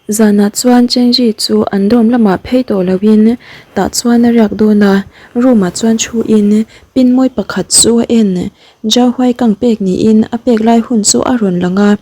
Zanah chuan Chengji chu an dorm lamah phei tawh loin tah chuan a riak dawn a, room ah chuan thu in pin mawi pakhat chu a en. Zhao Huai kang pek niin a pek lai hun chu a rawn lang a,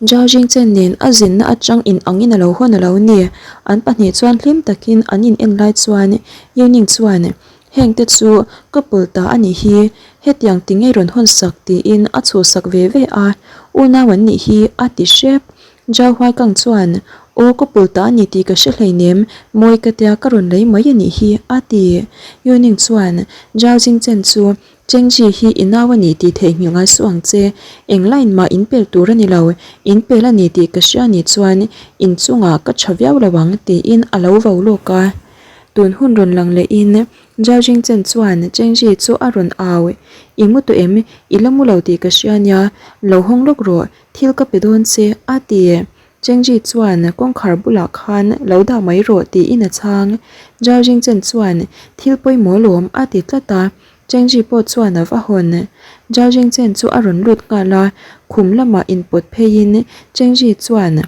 Zhao Jingchen nen a zinna atang in angin a lo hawn a lo ni. An pahnih chuan hlim takin an in en lai chuan Yuning chuan Heng te chu couple ta a nih hi, hetiang ti ngei rawn hawn sak tiin a chhuhsak ve ve a, unau an nih hi a ti hrep. Zhao Huaikang chuan, Aw ka pul ta a ni tih ka hre hleinem, mawi ka tia ka rawn lei mai a nih hi, a ti. Yuning chuan, Zhao Jingchen chu Chengji hi i nau a ni tih theihnghilh ngai suh ang che, eng line mah in pel tur a ni lo, in pel a ni tih ka hria ni chuan in chungah ka tha viau lo ang, tiin a lo vo lawk a. Tun hun rawn lang lehin Zhao Jingchen chuan Chengji chu a rawn au, I mu tawh em? I la mu lo tih ka hria nia, lo hawng lawk rawh, Thil ka pe dawn che, a ti. Chengji chuan kawngkhar bulah khan lo dah mai rawh tiin a chhang. Zhao Jingchen chuan thil pawimawh lawm a ti tlat a, Chengji pawh chuan a va hawn. Zhao Jingchen chu a rawn lut nghal a, khum lamah inpawt pheiin Chengji chuan,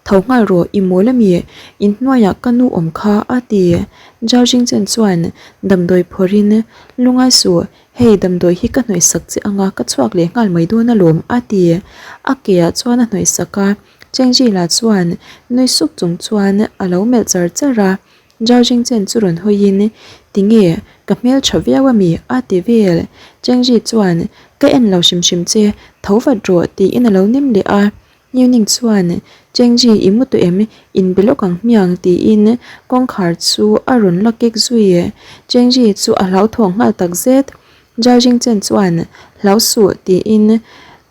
Tho nghal rawh, i mawl a mi? Inhnuaiah ka nu awm kha, a ti. Zhao Jingchen chuan damdawi phawrhin, Lungai suh, hei damdawi hi ka hnawihsak che anga ka chhuak leh nghal mai dawn alawm, a ti. A keah chuan a hnawihsak a, Cheng Jila chuan nui suk chung chuan a lo melh char char a. Zhao Jingchen chu rawn hawiin, Tinge, ka hmel tha viau a mi? a ti vel. Cheng Ji chuan, Ka en lo hrim hrim che, tho vat rawh, tiin a lo nem leh a. Yuning chuan, Chengji i mu tawh em? In be lawk ang hmiang tiin kawngkhar chu a rawn la kek zui. Chengji chu a hlauthawng nghal tak zet. Zhao Jingchen chuan, Hlau suh tiin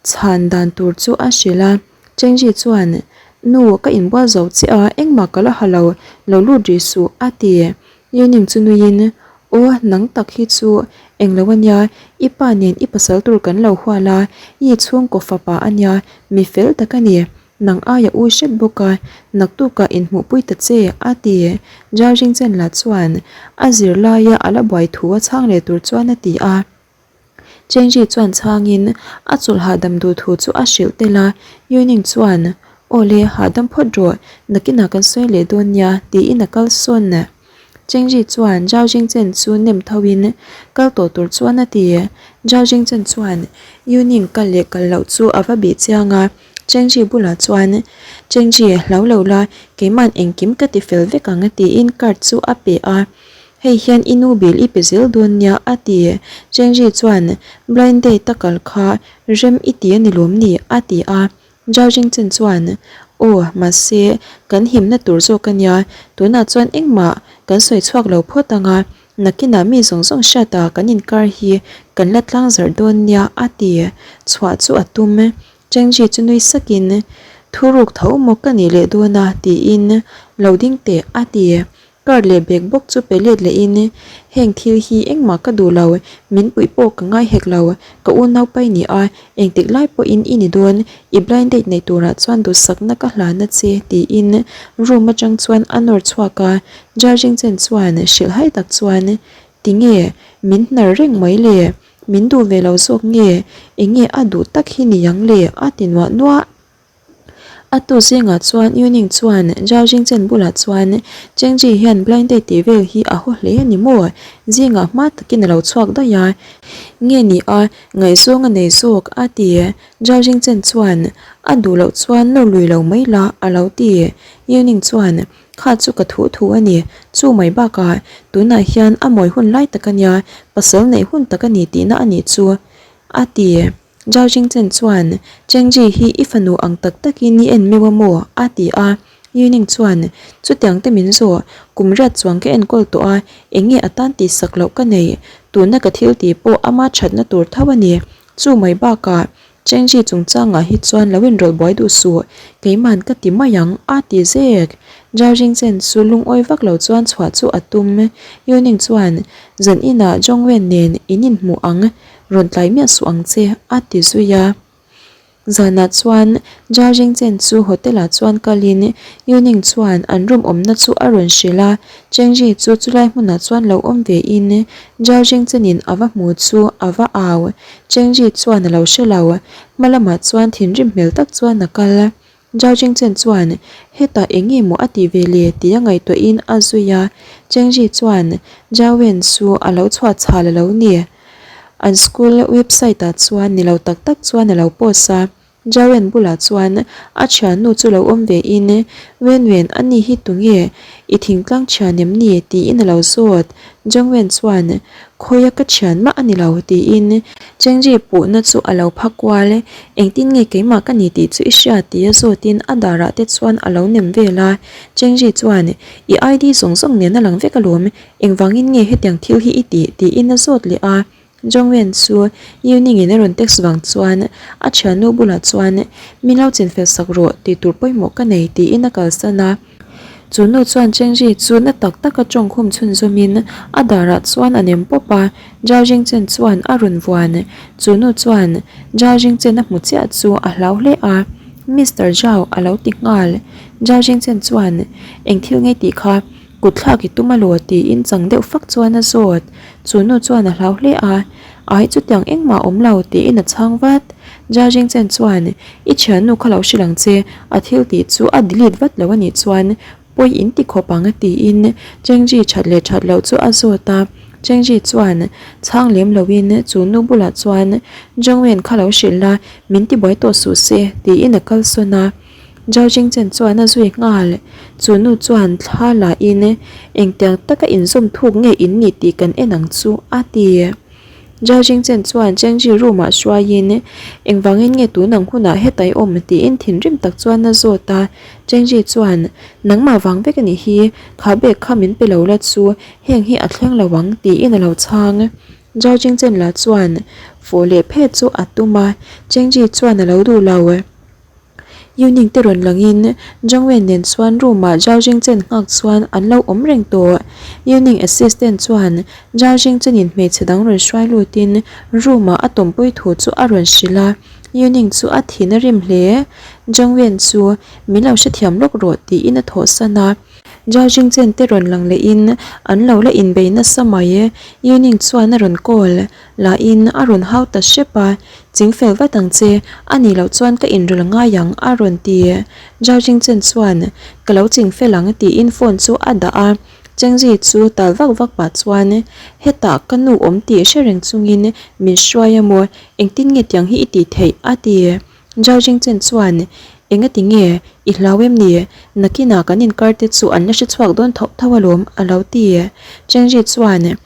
chhan dan tur chu a hrilh a. Chengji chuan, Nu, ka inbual zo che a, engmah ka la ha lo, lo lut rih suh a ti. Yuning chu nuiin, Aw, nang tak hi chu englo a nia, i pa nen i pasal tur kan lo hual a, i chhungkaw fapa a nia, mi fel tak a ni, nang aia u hret bawk a, naktukah inhmuhpui ta che, a ti. Zhao Jingchen lah chuan a zirlaia a la buai thu a chhang leh tur chuan a ti a. Chengji chuan chhangin a chawlh hahdam duh thu chu a hrilh tel a, Yuning chuan, Aw le, hahdam phawt rawh, nakinah kan sawi leh dawn nia, tiin a kal sawn. Chengji chuan Zhao Jingchen chu nem thoin kal tawh tur chuan a ti. Zhao Jingchen chuan Yuning kal leh kal loh chu a va bih chiang a, Chengji bulah chuan, Chengji, hlau lo la, keima'n engkim ka ti fel vek ang, tiin card chu a pe a. Hei hian i nu bil i pe zel dawn nia a ti. Chengji chuan blind date a kal kha rem i ti a ni lawm ni? a ti a. Zhao Jingchen chuan Aw, mahse kan himna tur zawk a nia, tunah chuan engmah kan sawi chhuak lo phawt ang a, nakinah mi zawng zawng hriata kan inkar hi kan la tlang zarh dawn nia a ti. Chhuah chu a tum. Chengji chu nui sakin Thuruk tho maw ka nih leh dawn a tiin lo ding teh a ti. Card leh bag bawk chu pe let lehin, Heng thil hi engmah ka duh lo, min puih pawh ka ngai hek lo, ka unau pai ni a, engtik lai pawhin i ni dawn, i blind date nei turah chuan duhsakna ka hlan a che, tiin room atang chuan a nawr chhuak a, Jia Jingchen chuan hrilhhai tak chuan, Tinge, min hnar reng mai le, min duh ve lo zawk nge, enge a duh tak hi ni ang le, a ti nuah nuah. A tu zingah chuan Yuning chuan Zhao Jingchen bulah chuan Chengji hian blind date tih vel hi a haw hle a ni maw? Zingah hma takin a lo chhuak daih a, nge ni a ngaihzawng a nei zawk a ti. Zhao Jingchen chuan a duh loh chuan nawr lui lo mai la a lo ti. Yuning chuan Kha chu ka thu thu a ni, chu mai bakah tunah hian a mawi hun lai tak a nia, pasal neih hun tak a ni tihna a nih chu a ti. Zhao Jingchen chuan, Chengji hi i fanu ang tak takin i en meuh a maw? a ti a. Yuning chuan, Chutiang te min zawh, kum riat chuang ka enkawl tawh a, eng nge a tan tihsak loh ka nei? Tuna ka thil tih pawh ama thatna tur tho a ni. Chu mai bakah, Chengji chungchangah hi chuan lo inrawlh buai duh suh, keiman ka ti mai ang, a ti zek. Zhao Jingchen chu lungawi vak lo chuan chhuah chu a tum. Yuning chuan, Zan inah Zhongwen nen in inhmuh ang, Rawn tlai miah suh ang che, a ti zui a. Zanah chuan Zhao Jingchen chu hotel-ah chuan kalin Yuning chuan an room awmna chu a rawn hrilh a, Chengji chu chulai hmunah chuan lo awm vein Zhao Jingchenin a va hmu chu a va au. Chengji chuan a lo hre lo, hma lamah chuan thinrim hmel tak chuan a kal. Zhao Jingchen chuan hetah eng nge maw a tih ve le tia ngaihtuahin a zui a, Cheng Ji chuan Zhao Wen chu a lo chhuah chhal a lo ni. An school website ah chuan ni lo tak tak chuan a lo post a, Jaren bulah chuan a thiannu chu lo awm ve in, Wen Wen, a ni hi tunge? I thingtlang thian em ni? tiin a lo zawt. Jang Wen chuan, Khawia ka thian mah a ni lo, tiin Chengji puhna chu a lo pha kual. Engtin nge keimah ka ni tih chu i hria? tia zawtin a darah te chuan a lo nem vel a. Chengji chuan, I ID zawng zawng nen a lang vek alawm, engvangin nge hetiang thil hi i tih? tiin a zawt leh a. Jongwen chu Yuningin a rawn text vang chuan a thiannu bulah chuan min lo chinfel sak rawh tih tur pawimawh ka nei tiin a kalsan a. Chu nu chuan Chengji chu na tak taka tawngkhum chhunzawmin a darah chuan a nem pawp a, Zhao Jingchen chuan a rawn vuan. Chu nu chuan Zhao Jingchen a hmu chiah chu a hlau hle a, Mister Zhao a lo ti nghal. Zhao Jingchen chuan eng thil ngei tih kha Kut thlak i tum alaw tiin chang deuh fak chuan a zawt. Chu nu chuan a hlau hle a, Ai chutiang engmah awm lo tiin a chhang vat. Jia Jingchen chuan, I thiannu kha lo hrilh ang che, a thil tih chu a delete vat lo anih chuan pawi in ti khawp ang tiin Chengji that leh that loh chu a zawt a. Chengji chuan chhang lem loin chu nu bulah chuan, Zhongwen kha lo hrilh la, min tibuai tawh suh se tiin a kalsawn a. Zhao Jingchen chuan a zui nghal. Chu nu chuan thla la in engtiang taka inzawm thuk nge in nih tih kan en ang chu a ti. Zhao Jingchen chuan Chengji room ah hruaiin engvangin nge tun ang hunah heta i awm tiin thinrim tak chuan a zawt a. Chengji chuan nangmah vang vek a nih hi, kha bag kha min pe lo la chu heng hi a thleng lo ang tiin a lo chhang. Zhao Jingchen lah chuan fawh leh phet chu a tum a, Chengji chuan a lo duh lo. Yuning te rawn langin Zhang Wen nen chuan room ah Zhao Jingchen nghak chuan an lo awm reng tawh. Yuning assistant chuan Zhao Jingchen in hmeichhe dang rawn hruai lutin room ah a tawmpui thu chu a rawn hrilh a, Yuning chu a thin a rim hle. Zhang Wen chu min lo hrethiam lawk rawh tiin a thawhsan a. Zhao Jingchen te rawn lang lehin an lo la inbei nasa mai. Yuning chuan a rawn call lahin a rawn hau ta hrep a. Ching fel vat ang che, a nih loh chuan ka inrel ngai ang a rawn ti. Zhao Jingchen chuan, Ka lo ching fel ang tiin phone chu a dah a. Chengzi chu tal vak vak pah chuan, Hetah ka nu awm tih hre reng chungin min hruai a maw, engtin nge tiang hi i tih theih? a ti. Zhao Jingchen chuan, Engati nge, i hlau em ni? Nakinah kan inkar te chu an la hre chhuak dawn tho tho alawm a lo ti. Chengzi chuan,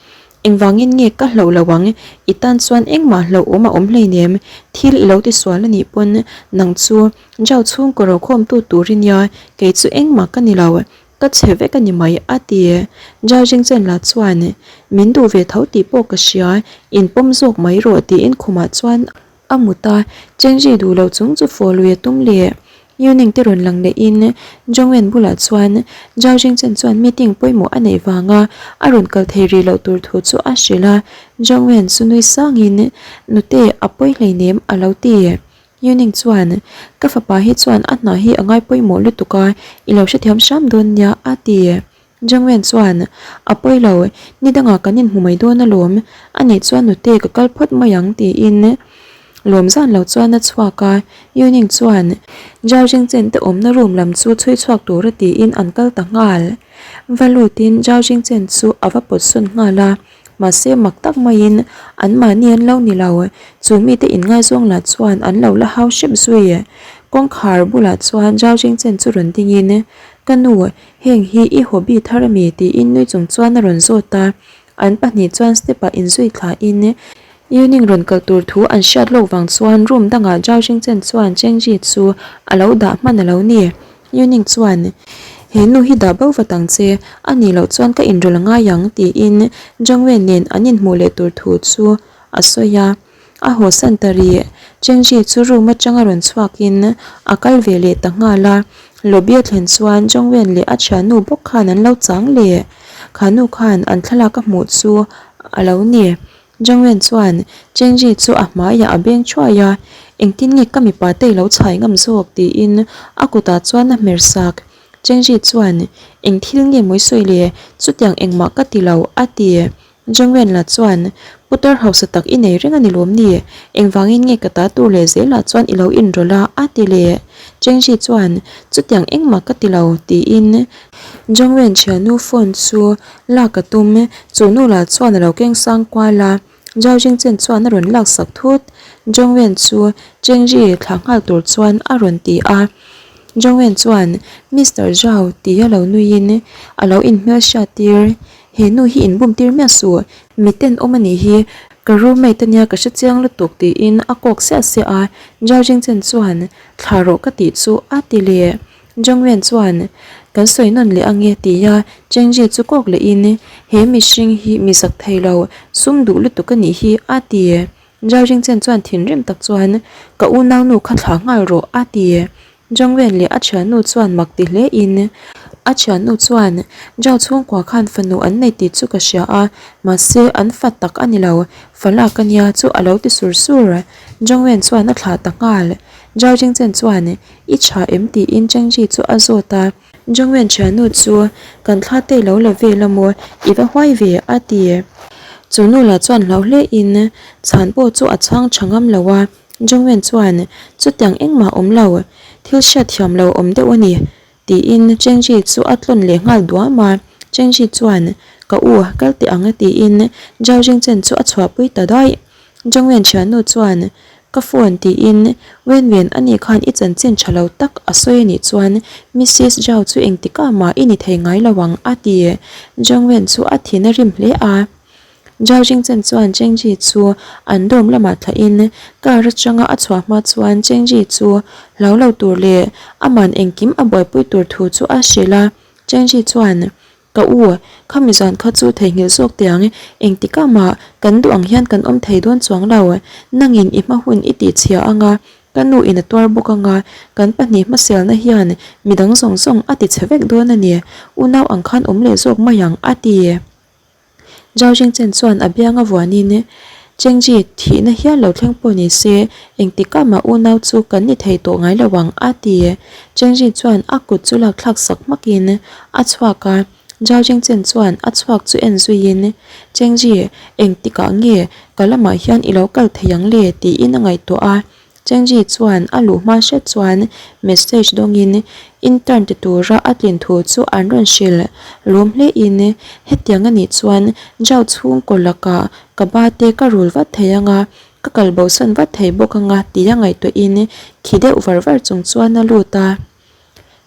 Engvangin nge ka hlauh lo ang? I tan chuan engmah hlauhawm a awm hleinem. Thil i lo ti sual a nih pawn nang chu Zhao chhungkaw rokhawmtu tur i nia, kei chu engmah ka ni lo. Ka chhe vek a ni mai, a ti. Zhao Jingchen lah chuan, Min duh ve tho tih pawh ka hria, inpawm zawk mai rawh tiin khumah chuan A mut a, Chengji duh loh chung chu fawh lui a tum leh. Yuning te rawn lang lehin Zhongwen bulah chuan Zhao Jingchen chuan meeting pawimawh a neih vanga a rawn kal thei rih loh tur thu chu a hrilh a. Zhongwen chu nui sangin, Nute, a pawi hleinem a lo ti. Yuning chuan, Ka fapa hi chuan a hna hi a ngai pawimawh lutuk a, i lo hrethiam hram dawn nia a ti. Jangwen chuan, A pawi lo, ni dangah kan inhmu mai dawn alawm, a nih chuan nute ka kal phawt mai ang tiin lawm zan lo chuan a chhuak a. Yuning chuan Zhao Jingchen te awmna room lam chu chhui chhuak tura tiin an kal ta nghal. Va lutin Zhao Jingchen chu a va pawt sawn nghal a. Mahse mak tak maiin an mahni an lo ni lo, chu mite inngaizawng lah chuan an lo la hau hrep zui. Kawngkhar bulah chuan Zhao Jingchen chu rawn dingin, Ka nu, heng hi i hobby thar ami? tiin nui chung chuan a rawn zawt a. An pahnih chuan step ah inzui thlain Yuning rawn kal tur thu an hriat lawk vang chuan room dangah Zhao Jingchen chuan Chengji chu a lo dah hman a lo ni. Yuning chuan, He nu hi dah bo vat ang che, a nih loh chuan ka inrawlh a ngai ang, tiin Zhang Wen nen an inhmuh leh tur thu chu a sawi a. A haw san ta rih. Chengji chu room atanga rawn chhuakin a kal ve leh ta nghal a. Lobby a thlen chuan Zhang Wen leh a thiannu bawk khan an lo chang leh. Kha nu khan an thlalak a hmuh chu a lo ni. Zhangwen chuan Chengji chu a hmaiah a beng thuai a, Engtin nge ka mipa te i lo chhai ngam zawk? tiin a kutah chuan a hmer sak. Chengji chuan, Eng thil nge mawi sawi le? Chutiang engmah ka ti lo, a ti. Jongwen lah chuan, Putar hausa tak i nei reng a ni lawm ni? Engvangin nge ka ta tur leh zelah chuan i lo inrawlh a? a ti leh. Chengji chuan, Chutiang engmah ka ti lo, tiin Jongwen thiannu phone chu lak a tum. Chu nu lah chuan a lo keng sang kual a, Zhao Jingchen chuan a rawn laksak thut. Jongwen chu Chengji thlah nghal tur chuan a rawn ti a. Jongwen chuan, Mister Zhao tia lo nuiin a lo inhmelhriat tir. He nu hi inbum tir miah suh, mi tenawm a nih hi, ka roommate ania ka hre chiang lutuk tiin a kawk siah siah a, Zhao Jingchen chuan thla rawh ka tih chu a ti leh. Zhang Wen chuan kan sawi nawn leh ange tia Cheng Ji chu kawk lehin he mihring hi mi zak thei lo, sum duh lutuk a nih hi a ti. Zhao Jingchen chuan thinrim tak chuan ka unaunu kha thla nghal rawh a ti. Zhongwen leh a thiannu chuan mak ti hle in, a thiannu chuan, Zhao chhungkua khan fanu an nei tih chu ka hria a, mahse an fa tak a ni lo, fa lak a nia chu a lo ti sur sur. Zhongwen chuan a thlah ta nghal. Zhao Jingchen chuan, I tha em? tiin Chengji chu a zawt a. Zhongwen thiannu chu, Kan thla te lo la vel a maw, i va huai ve, a ti. Chu nu lah chuan hlau hle in, chhan pawh chu a chhang tha ngam lo a. Jongwen chuan, Chutiang engmah awm lo, thil hriatthiam lo awm deuh a ni, tiin Chengji chu a tlawn leh nghal duam a. Chengji chuan, Ka u, kal teh ang a tiin Zhao Jingchen chu a chhuahpui ta daih. Jongwen thiannu chuan, Ka phone tiin Wenwen a nih khan i chanchin tha lo tak a sawi a nih chuan Missis Zhao chu engtikah mah i ni thei ngai lo ang a ti. Jongwen chu a thin a rim hle a. Zhao Jingchen chuan Chengji chu an dorm lamah thlahin car atanga a chhuah hma chuan Chengji chu hlau lo tur leh aman engkim a buaipui tur thu chu a hrilh a. Chengji chuan, Ka u, khami zan kha chu theihnghilh zawk teh ang, engtikah mah kan duh ang hian kan awm thei dawn chuang lo, nangin i hma hun i tihchhia anga ka nu in a tuar bawk anga kan pahnih hmasialna hian midang zawng zawng a tichhe vek dawn a ni, unau ang khan awm leh zawk mai ang a ti. Zhao Jingchen chuan a bianga vuanin, Chengji, thihna hial lo thleng pawh ni se, engtikah mah unau chu kan ni thei tawh ngai lo ang, a ti. Chengji chuan a kut chu lak thlak sak hmakin a chhuak a, Zhao Jingchen chuan a chhuak chu en zuiin, Chengji, engtikah nge ka lamah hian i lo kal thei ang le? tiin a ngaihtuah a. Chengji chuan a luh hma hret chuan message dawngin intern ti tura a tlin thu chu an rawn hrilh lawm hlein hetiang a nih chuan Zhao chhungkaw lakah ka ba te ka rul vat thei anga ka kal bosan vat thei bawk anga tia ngaihtuahin khi deuh var var chung chuan a lut a.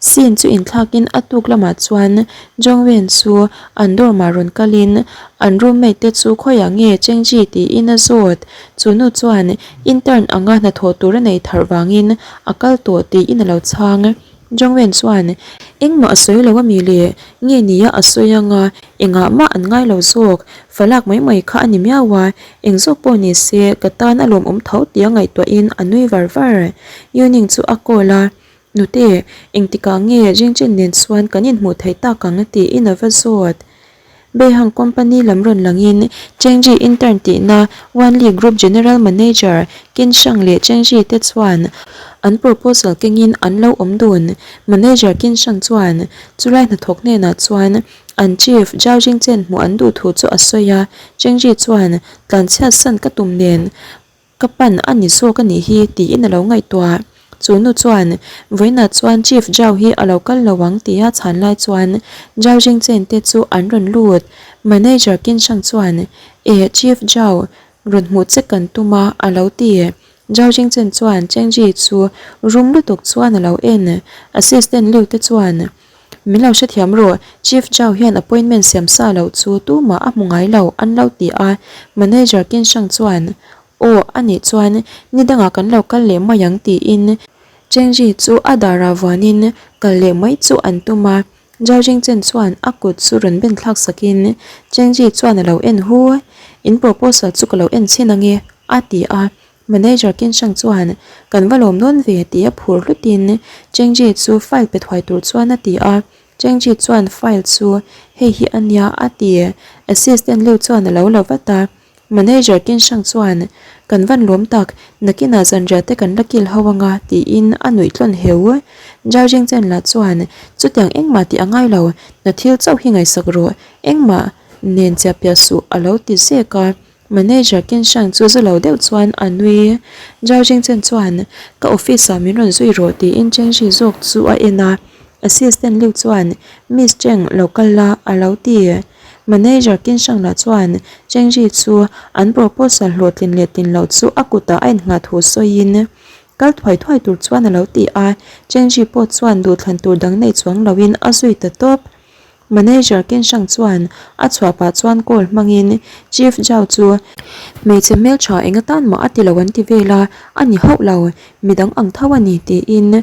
Scene chu inthlakin a tuk lamah chuan Jongwen chu an dorm ah rawn kalin an roommate te chu khawiah nge Chengji tiin a zawt. Chu nu chuan intern anga hnathawh tur a nei tharh vangin a kal tawh tiin a lo chhang. Jongwen chuan engmah a sawi lo ami le? Nge nia a sawi anga engah mah an ngai lo zawk. Falak mai mai kha a ni miau a, eng zawk pawh ni se ka tan a lawmawm tho tia ngaihtuahin a nui var var. Yuning chu a call a. Nute, engtikah nge Jingchen nen chuan kan inhmuh theih tak ang tiin a va zawt. Beihang company lam rawn langin Chengji intern tihna Wanli Group General Manager Qin Shang leh Chengji te chuan an proposal kengin an lo awm dun. Manager Qin Shang chuan chulai hnathawk hnenah chuan an chief Zhao Jingchen hmuh an duh thu chu a sawi a, Chengji chuan tlanchhiat san ka tum nen Ka pan a ni zawk a nih hi tiin a lo ngaihtuah. Chu nu chuan, Vawiinah chuan Chief Zhao hi a lo kal lo ang tia chhan lai chuan Zhao Jingchen te chu an rawn lut. Manager Qin Shang chuan, Eh, Chief Zhao, rawn hmuh che kan tum a, a lo ti. Zhao Jingchen chuan Cheng Ji chu rum lutuk chuan a lo en. Assistant Liu te chuan, Min lo hrethiam rawh, Chief Zhao hian appointment siam sa loh chu tumah a hmu ngai lo an lo ti a, Manager Qin Shang chuan, Aw, a nih chuan ni dangah kan lo kal leh mai ang tiin Cheng Ji chu a darah vuanin kal leh mai chu an tum a, Zhao Jingchen chuan a kut chu rawn ben thlak sakin Cheng Ji chuan a lo en hu, In proposal chu ka lo en chhin ange a ti a, Manager Kin Shang chuan, Kan va lawm dawn ve tih a phur hlutin Chengji chu file pe thuai tur chuan a ti a. Chengji chuan file chu hei hi a nia a ti. Assistant Liu chuan a lo la vat a. Manager Kin Shang chuan, Kan van lawm tak, nakinah zanriah te kan la kil ho anga tiin a nuih tlawn heu. Zhao Jingchen lah chuan, Chutiang engmah tih a ngai lo, na thil chauh hi ngaihsak rawh, engmah. nen chiah piah suh a lo ti zek a. Manager Ken Shang chu zu lo deuh chuan a nui. Zhao Jingchen chuan, Ka office ah min rawn zui rawh tiin Cheng Zhi zawk chu a en a. Assistant Liu chuan, Miss Cheng, lo kal la a lo ti. Manager Ken Shang lah chuan Cheng Zhi chu an proposal hlawhtlin leh tlin loh chu a kutah a innghah thu sawiin kal thuai thuai tur chuan a lo ti a. Cheng Zhi pawh chuan duhthlan tur dang nei chuang loin a zui ta tawp. Manager Ken Shang chuan a chhuah pah chuan call hmangin Chief Zhao chu hmeichhe hmeltha eng atan mah a ti lo an ti vel a, a ni hauh lo, midang ang tho a ni tiin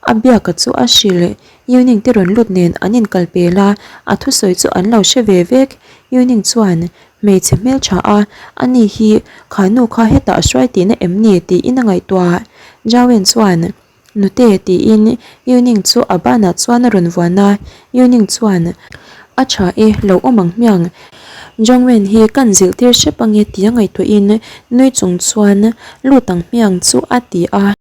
a biaka chu a hrilh. Yuning te rawn lut nen an inkal pel a, a thusawi chu an lo hre ve vek. Yuning chuan hmeichhe hmeltha a, ani hi kha nu kha hetah a hruai tihna em ni tiin a ngaihtuah. Zhao Wen chuan. Nute tiin Yuning chu a banah chuan a rawn vuan a, Yuning chuan, A tha e, lo awm ang hmiang. Jongwen hi kan zilhtir hrep ange tia ngaihtuahin nui chung chuan lut ang hmiang chu a ti a.